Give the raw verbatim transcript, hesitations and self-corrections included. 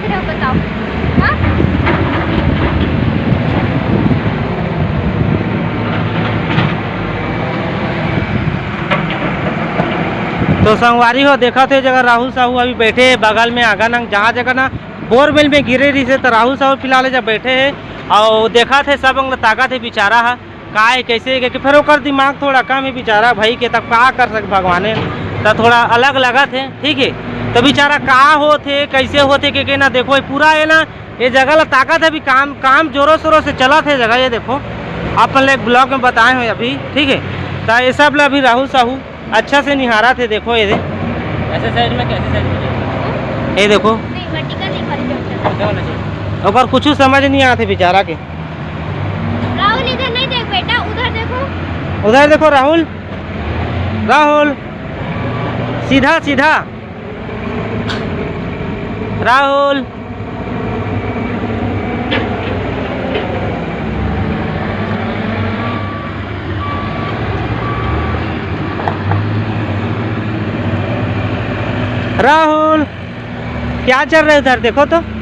बताओ। हाँ? तो संगवारी हो, देखत हे जगह राहुल साहू अभी बैठे हे बगल में आगा नंग, जहाँ जगह ना बोरवेल में गिरे रहिसे, तो राहुल साहू फिलहाल जब बैठे हे अउ देखत हे, सब अंग ल ताकत हे बिचारा ह, का हे, कैसे हे, कि फिर ओकर दिमाग थोड़ा कम हे बिचारा भाई के, तब का कर सक भगवाने, त थोड़ा अलग लगत हे, ठीक हे। तो बिचारा का होत हे, कैसे होत हे, के, के ना देखो, ये पूरा हे ना, ये जगह ला ताकत हे अभी, काम, काम जोरों शोरों से चलत हे जगह, ये देखो, अपन ले एक vlog में बताए हो अभी, ठीक हे। तो ये सब ला अभी राहुल साहू अच्छा से निहारत हे, देखो ये दे। ऐसे side में, कैसे side में चाहिए? ये देखो। नहीं, vertical नहीं, horizontal। ऐसे वाला चाहिए। ओकर कुछ समझ नहीं आत हे बिचारा के। राहुल, इधर नहीं देख बेटा, उधर देखो। उधर देखो राहुल, राहुल, सीधा, सीधा। राहुल, राहुल, क्या चल रहा है उधर? देखो तो।